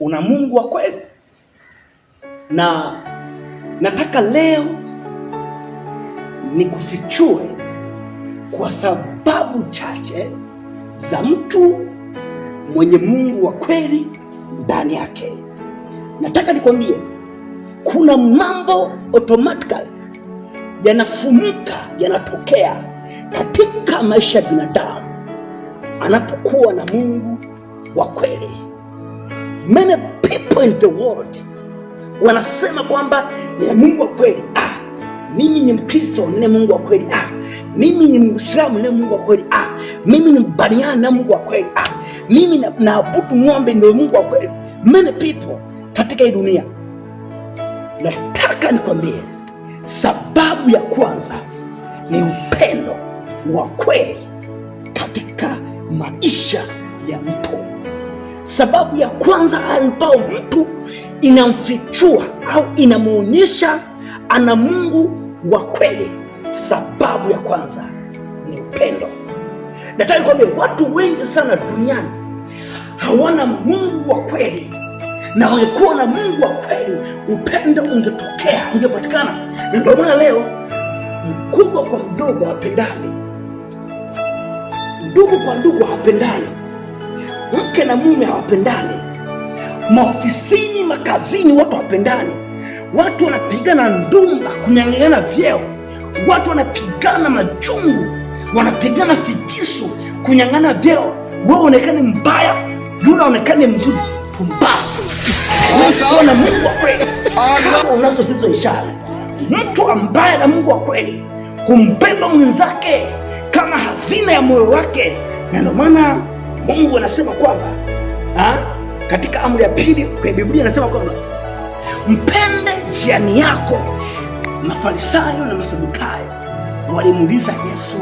Una Mungu wa kweli? Na nataka leo nikufichue kwa sababu chache za mtu mwenye Mungu wa kweli ndani yake. Nataka nikwambie kuna mambo automatically yanafumuka, yanatokea katika maisha ya binadamu anapokuwa na Mungu wa kweli. Many people in the world wanasema kwamba nina Mungu wa kweli. Ah, mimi ni Mkristo, nina Mungu wa kweli. Ah, mimi ni Muislamu, nina Mungu wa kweli. Ah, mimi ni Mbaniani, nina Mungu wa kweli. Ah, mimi naabudu ng'ombe, ndio Mungu wa kweli. Many people katika hii dunia. Nataka nikwambie sababu ya kwanza ni upendo wa kweli katika maisha ya mtu. Sababu ya kwanza ambayo mtu inamfichua au inamwonyesha ana Mungu wa kweli, sababu ya kwanza ni upendo. Nataka nikwambie watu wengi sana duniani hawana Mungu wa kweli, na wangekuwa na Mungu wa kweli, upendo ungetokea, ungepatikana. Na ndio maana leo mkubwa kwa mdogo hawapendani, ndugu kwa ndugu hawapendani, mke na mume hawapendani, maofisini, makazini watu hawapendani, watu wanapigana ndumba, kunyang'anyana vyeo, watu wanapigana majungu, wanapigana figisu, kunyang'ana vyeo. Wewe uonekane mbaya, yule aonekane mzuri. Pumbavu! Huwezi kuwa na Mungu wa kweli kama unazo hizo ishara. Mtu ambaye na Mungu wa kweli humpenda mwenzake kama hazina ya moyo wake, na ndio maana Mungu anasema kwamba katika amri ya pili kwenye Biblia anasema kwamba mpende jirani yako. Mafarisayo na Masadukayo walimuuliza Yesu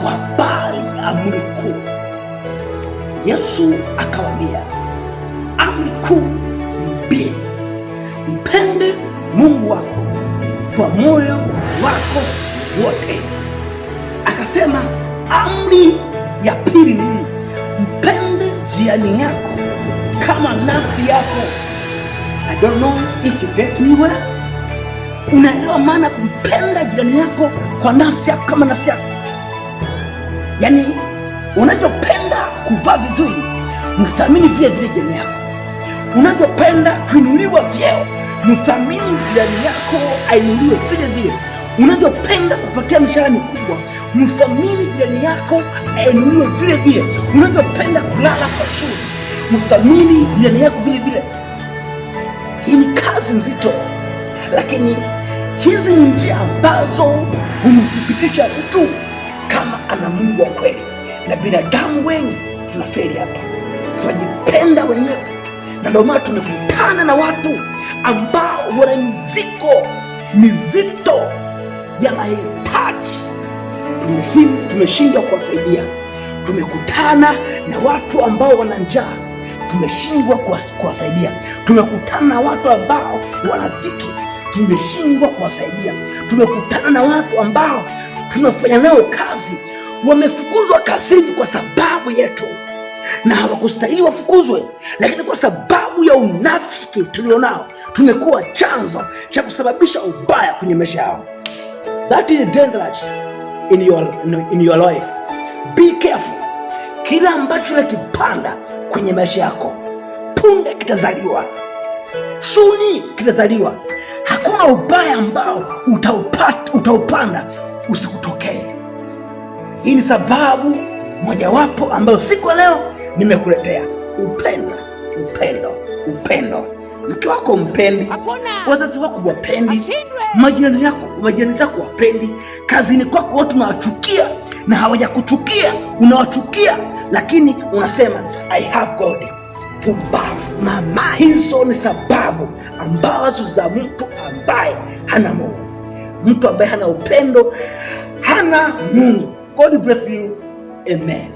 kwa habari ya amri kuu. Yesu akawaambia amri kuu ni mbili: mpende Mungu wako kwa moyo wako wote. Akasema amri ya pili ni hii, mpende jirani yako kama nafsi yako. I don't know if you get me well. Unaelewa maana kumpenda jirani yako kwa nafsi yako kama nafsi yako? Yaani unachopenda kuvaa vizuri, mthamini vile vile jirani yako. Unachopenda kuinuliwa vyeo, mthamini jirani yako ainuliwe vile vile. Unachopenda kupokea mishahara mikubwa, mthamini jirani yako ainuliwe vile vile. Unachopenda kulala pazuri, mthamini jirani yako vile vile. Hii ni kazi nzito, lakini hizi ni njia ambazo humthibitisha mtu kama ana Mungu wa kweli. Na binadamu wengi tunafeli hapa, tunajipenda wenyewe, na ndio maana tumekutana na watu ambao wana mizigo mizito ya mahitaji, tumeshindwa kuwasaidia. Tumekutana na watu ambao wana njaa, tumeshindwa kuwasaidia. Tumekutana na watu ambao wana dhiki, tumeshindwa kuwasaidia. Tumekutana na watu ambao tunafanya nao kazi, wamefukuzwa kazini kwa sababu yetu, na hawakustahili wafukuzwe, lakini kwa sababu ya unafiki tulionao tumekuwa chanzo cha kusababisha ubaya kwenye maisha yao. That is dangerous in your life. Be careful. Kila ambacho unakipanda kwenye maisha yako punde kitazaliwa, soon kitazaliwa. Hakuna ubaya ambao utaupanda usikutokee. Hii ni sababu mojawapo ambayo siku ya leo nimekuletea upendo, upendo, upendo. Mke wako mpendi, wazazi wako wapendi, majirani yako, majirani zako wapendi, kazini kwako watu unawachukia na hawajakuchukia, unawachukia, lakini unasema "I have God." Pumbavu! Mama. Hizo ni sababu ambazo za mtu ambaye hana Mungu, mtu ambaye hana upendo, hana Mungu. God bless you. Amen.